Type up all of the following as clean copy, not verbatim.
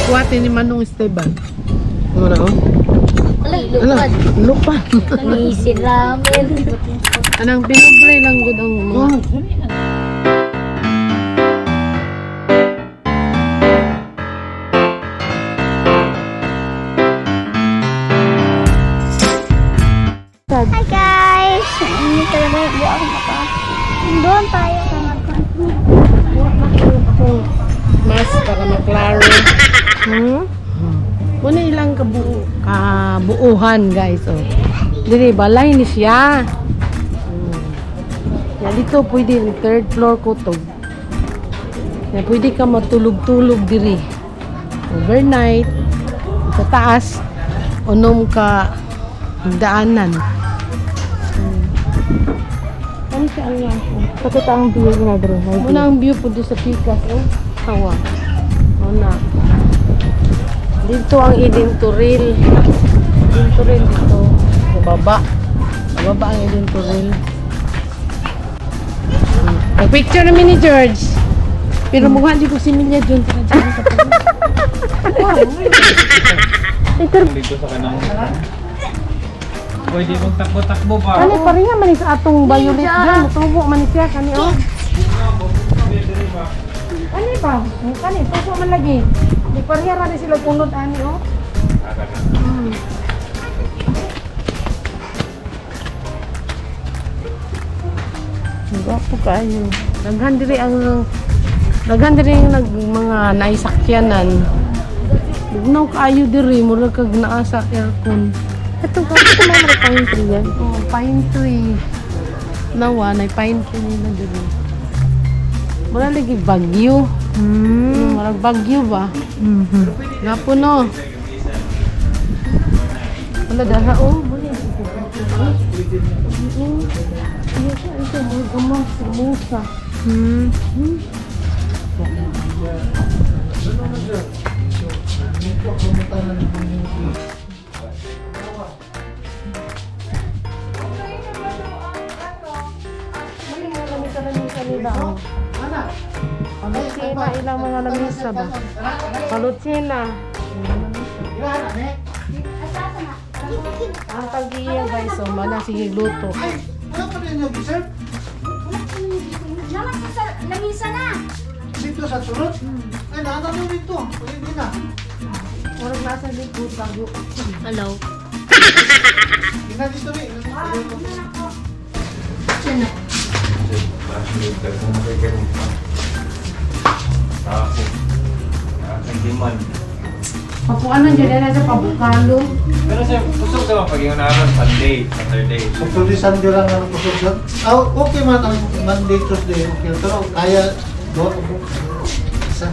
Kuwate ni Manong Esteban. Ano na oh? Ala, Ala, lupa. Easy ramen. Anang pinubre lang gud ang mga. Hi guys! Hindi talaga yung buha ko maka. Doon tayo sa mga. Akong mas para maklaro. Muna ilang kabuuhan, guys, oh. Dili balay ni siya. Ya dito pwede third floor ko to. Ya pwede ka matulog-tulog diri. Overnight sa taas unom ka daanan. Ano siya ang Pakita ang view na bro. May Muna ang view po sa Pikas, oh. Tawa. Muna. Dito ang Eden Turil. Eden Turil dito. Sa baba. Sa baba ang Eden Turil. Picture namin ni George. Pero mukha di ko si Milia dyan. Dito sa kanang. Pwede mong takbo-takbo pa. Ano pareha man ni sa atong violet dyan. Mutubo man ni siya. Kani oh. Kani ba? Kani, tubo man lagi. Di pareha ra ni sila punod ani oh. Gwapo kaayo. Daghan diri ang nag mga naisakyanan. Bugnaw kaayo diri murag kag naa sa aircon. Ito ka, ito mga pine tree yan. Oh, pine tree. Nawa nay pine tree nila diri. Mura lagi Bagyo. Murag Bagyo ba? Gapo no. Wala dara oh. Muna. Iya siya ito mga gamas, musa. Mali mga lamisa-lamisa nila oh. Palutsina, ilang mga lamisa ba? Palutsina. Ang tagiya guys, oh, mana sige luto. Wala pa rin yung dessert? Naman sa lamisa na! Dito sa sulod? Ay, naano nyo dito. Pwede na. Murag nasa dito tago. Hello. Ina dito rin. Ako. Aking demand. Papuanan dyan na sa pabukalo. Pero sir, kusog sa mga pag araw, Sunday, Saturday. Saturday, Sunday lang ang kusog sir. Ah, okay man ang Monday, Tuesday, okay. Pero kaya, doon ako. Isa.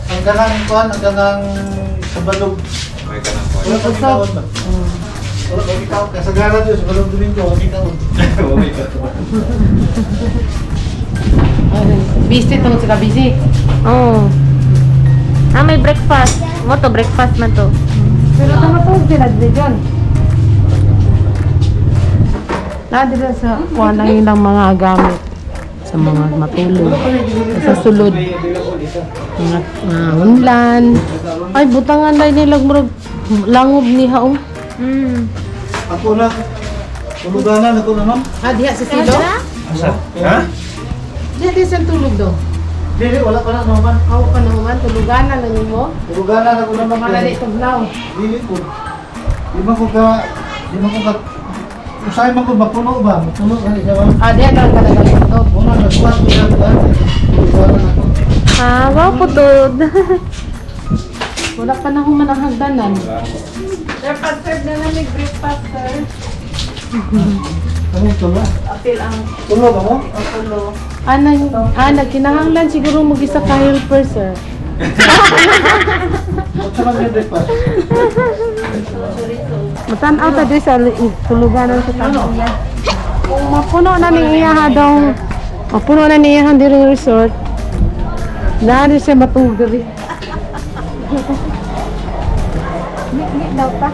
Ang ganang kuan, ang ganang Sabado. May ka ng kuwan. Wala pa taon ba? Wala pa taon. Kasagaran yun, Sabado Domingo, wala pa taon. May ka. Busy tungod sa busy. Oo. Oh. Ah, may breakfast. Mo to, breakfast man to. Pero tumatawag sila dito dyan. Na dito sa kuha ng ilang mga gamit sa mga matulog. Sa sulod. Mga unlan. Ay, butangan na nila murag langob ni ha oh. Ako na, tuluganan ako na ma'am. Ah, diha sa silo? Asa? Ha? Diha di sa tulog do. Dili, wala pa na naman. Aw pa naman tuluganan na nimo. Tuluganan ako na ma'am. Mga dali tugnaw. Dili ko. Di man ko ka, di man ko ka, usahay man ko mapuno ba? Mapuno ka siya ba? Ah, diha lang ka nagalutog. Muna, nagkuhan ko siya ba? Tuluganan ako. Ah, wow po to. Wala pa na human ang hagdanan. Sir, pag-serve na namin breakfast, sir. Ano yung tulo? Apil ang Tulo ba mo? tulo. Ana, ana, kinahanglan siguro mag-isa ka helper, sir. Unsa man yung breakfast? Matan-aw ta diri sa tuluganan sa tao. Kung mapuno na ni iya ha daw, mapuno na ni iya diri resort. Naa siya matulog diri. Ni daw ta.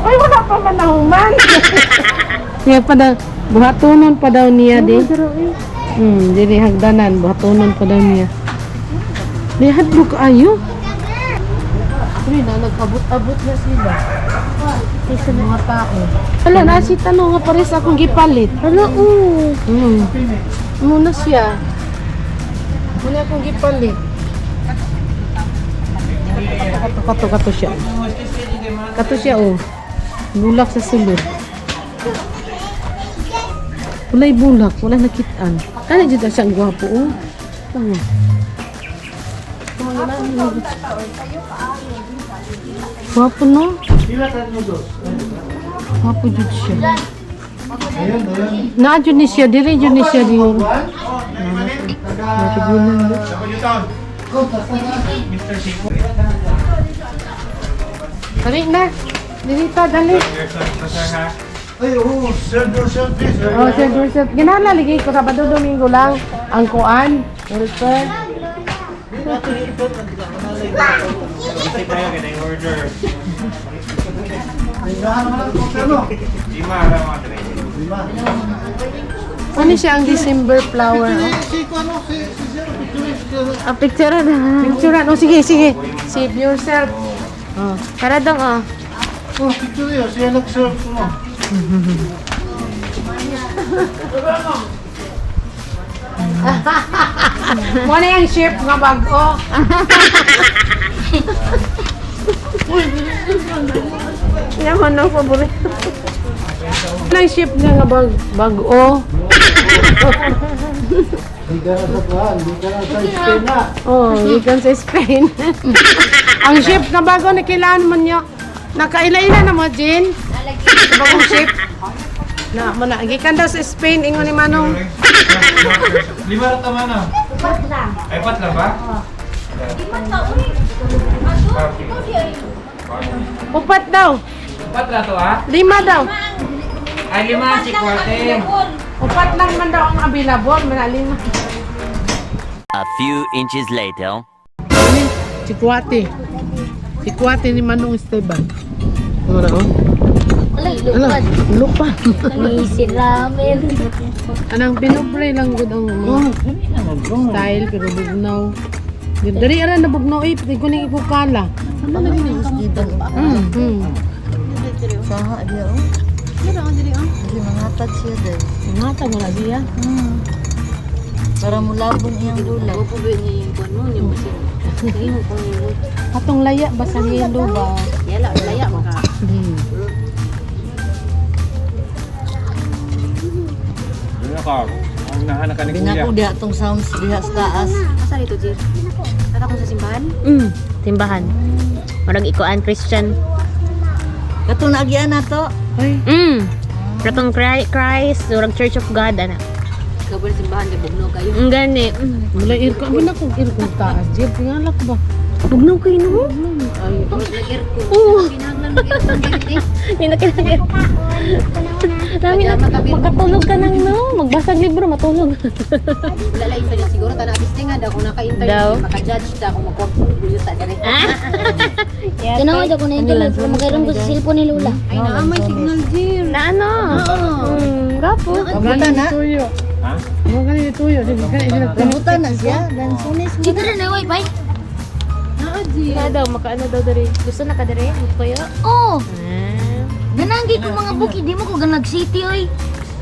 Ay, wala pa man nahuman. Niya pa daw, buhatonon pa daw niya di. Diri hagdanan, buhatonon pa daw niya. Di hadlok ayo. Uy, na nag-abot-abot na sila. Sa mga tao. Wala, nasi tanong nga pares akong gipalit. Ano, oo. Muna siya. Muna akong gipalit. Kato, kato, kato siya. Kato siya, oh. Bulak sa sulod. Walay bulak, wala nakitaan. Kana jud siya ang gwapo, oh. Tama. Gwapo, no? Pila ka mo dos? Gwapo jud siya. Ayun, ayun. Naa jud ni siya, dire jud ni siya di. Go, basta na. Mr. Chico. Dali na. Dili ta, dali. Sir, ha? Ay, oo, serve yourself please. Oh, sir, sir, sir. Ginala lagi ko Sabado Domingo lang ang kuan. Welfare. Kasi tayo, ganang order. Ay, nahan naman ang order, no? Lima, ara mga tre. Lima. Ano siya ang December flower? Si, Oh? si, ano, si, si, sir, picture, si, Ah, picture na. Picturean. Oh, sige, sige. Save yourself. Oh. Tara dong, oh. oh, picture yun, siya nag-serve mo. Mo na yung ship nga bag-o. Yaman ang paborito. Ano yung ship nga nga bag-o? Hindi ka na sa kuhan, hindi ka na sa Spain na. Oh, gikan sa Spain. Ang ship nga bago na kailangan man niya. Nakaila-ila na mo, Jin. Sa bagong ship. Na, mo na. Gikan daw sa Spain, ingon ni Manong. Lima ra tama na. Ay, pat lang ba? Upat daw. Pat lang to, ha? Lima daw. Ay, lima, si Kwate. Upat lang man daw ang available. Mana lima. A few inches later. Si Kuwate. Si Kuwate ni Manong Esteban. Ano na, oh? Alay, Ano? lupad. Lupa. May si ramen. Anang pinubre lang gud ang mga style pero bugnaw. Dali ara na bugnaw eh, pati ko ning ikukala. Ano na gini? Mm. Saha dia oh. Hindi mangatag siya dahil. Ngata mo na siya. Para mulabong iyang gulay. Atong laya ba sa ngilo ba? Yala, laya mo ka. Ano ka? Ang nahanap ka ni Kuya. Binako diha tong sounds diha sa taas. Asa dito, Jir? Tata sa simbahan? Simbahan. Marag ikuan Christian. Katong naagian nato. Ay, Katong Christ, murag Church of God ana. Ikaw ba simbahan? Kay bugno kayo. Ang gani. Wala aircon. Wala kong aircon taas. Jeff, tingala ko ba? Bugnaw kayo no? Ay, Nag-aircon. Oo. Kinahanglan mag-aircon dito eh. Hindi na kailangan. Dami na. Magkatulog ka nang no. Magbasag libro, matulog. Wala lang pa siguro. Tana abis nga daw kung naka-interview, Daw. maka-judge ta kung magkuha ta dire. Tanaw daw ko na internet pero magkaroon ko sa cellphone ni Lola. Ay na may signal, Jir. Na ano? Gapo. Rambutan na. Tuyo. Ha? Mo gani tuyo. Sige, gani sila. Rambutan na siya. Lansunis mo. Dito na wifi. Na daw, makaano daw dere. Gusto na ka dere? Magpuyo? Oo. Ah. Ganang ko mga bukid, di mo ko ganag city oy.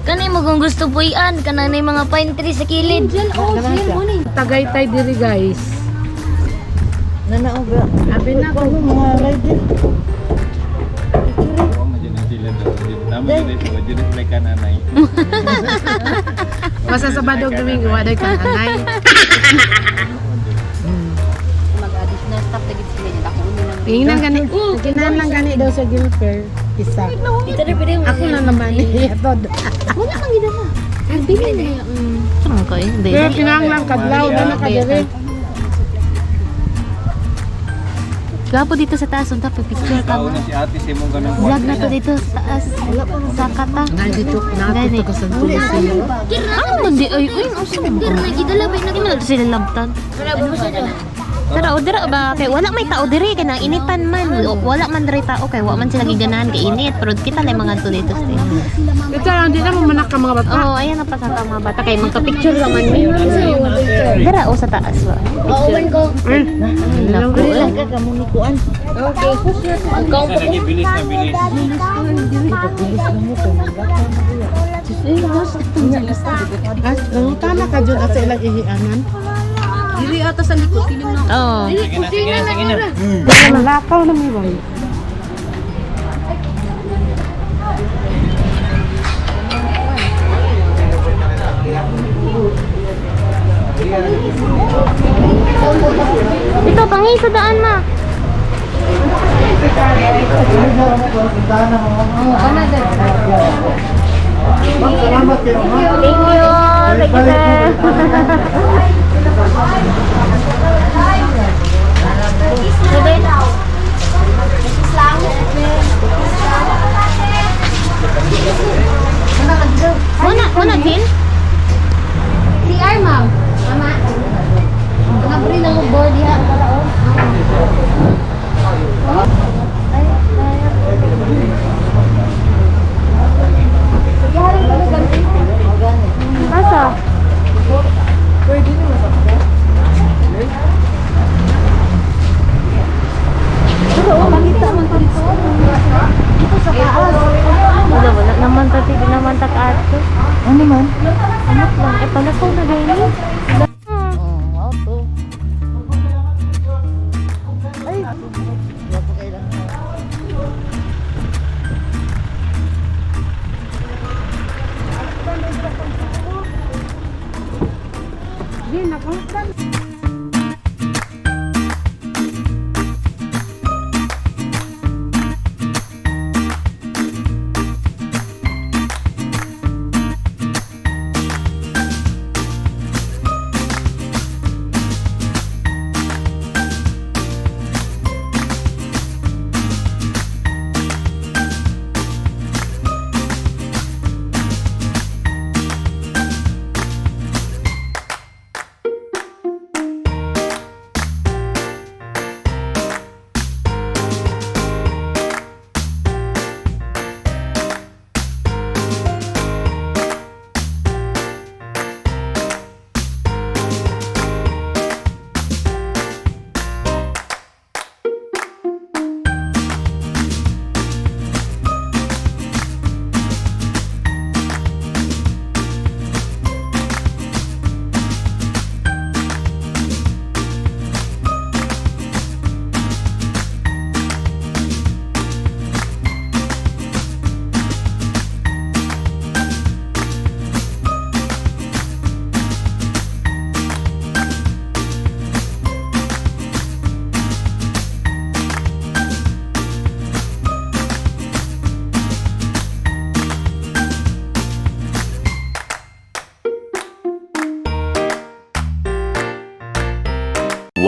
Kanay mo kung gusto puyan, kanang nay mga pine tree sa kilid. Oh, Jir, mo ni. Tagaytay diri guys. Nanaog ba? Abi na ko. Ano mga rider? Oo, madyan na sila doon. Tama din sila. Diyan na sila kananay. Basta Sabado ug Domingo waday kang anay. Mag-additional staff na gid sila niya. Dako ni nang Tingnan gani. Tingnan lang gani daw sa Gilfer. Isa. Ako na naman. Yatod. Wala kang gidala. Ang bili na. Saan ko eh? Hindi. Pero kinahanglan kadlaw na nakadiri. Gapo dito sa taas, unta pa picture ka Tao mo. na si ate sa imong ganang Vlog na to dito sa taas. Sa kata. Nandito Gani. nato ka sa tulo sila. Ano man di ay uy, unsa man Pero nagidala ba Hindi mo na to sila labtan. Wala ba siya? Tara, o dira ba kay wala may tao diri kay nang initan man. Wala man diri tao kay wa man sila giganahan kay init pero kita lang mga adto dito stay. Ito lang, di na mo manak ka mga bata. Oh, ayan na pa sa mga bata kay magka-picture lang man mi. Dira o sa taas ba. Picture. ko. Naku, eh. Isa lagi bilis na bilis. Ah, nangutana ka dyan sa ilang ihianan. Oh. Sige na, sige na, sige na. Malakaw na may bay. Ito pangi sa daan ma. Ma'am, salamat kayo, ma'am. Thank you. Thank you, sir. Muna, muna, Jin? CR, ma'am. Mama. Nabri lang ang board diha. Asa? Wala, wala naman tati, di naman tak ato. Ano man? Anak lang, eh palakaw na gani. Oh, wow to. Ay, wapo kailangan.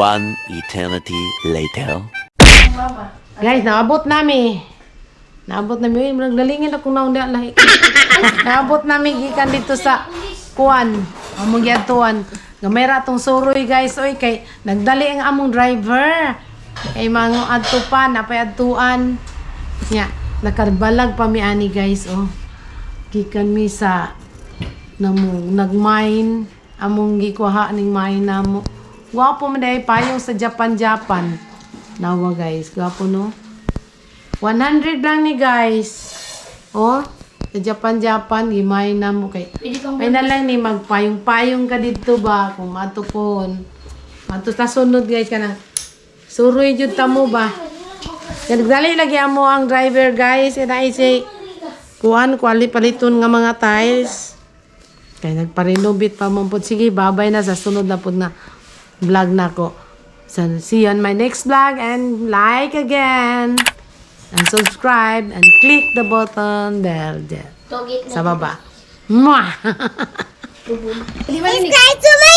One eternity later. Guys, naabot nami. Naabot nami. Uy, naglalingin ako na unda lahi. Naabot nami gikan dito sa kuan. Among giadtuan. Gamay ra tong suroy guys oy kay nagdali ang among driver. Kay mga adto pa napay adtuan. Nya, nakabalag pa mi ani guys oh. Gikan mi sa namo nagmine among gikuha ning mine namo. Gwapo man dai payong sa Japan Japan. Nawa guys, gwapo no. 100 lang ni guys. Oh, sa Japan Japan gimay na mo kay. May na lang ni magpayong-payong ka dito ba kung matukon. Mato ta sunod guys kanang suroy jud ta mo ba. Kaya nagdali lagi amo ang driver guys ina si kuan kuali paliton nga mga tiles. Kaya nagpa-renovate pa mo po. Sige, babay na sa sunod na po na vlog na ko. So, see you on my next vlog and like again. And subscribe and click the button bell there. Sa baba. Mwah! Subscribe to my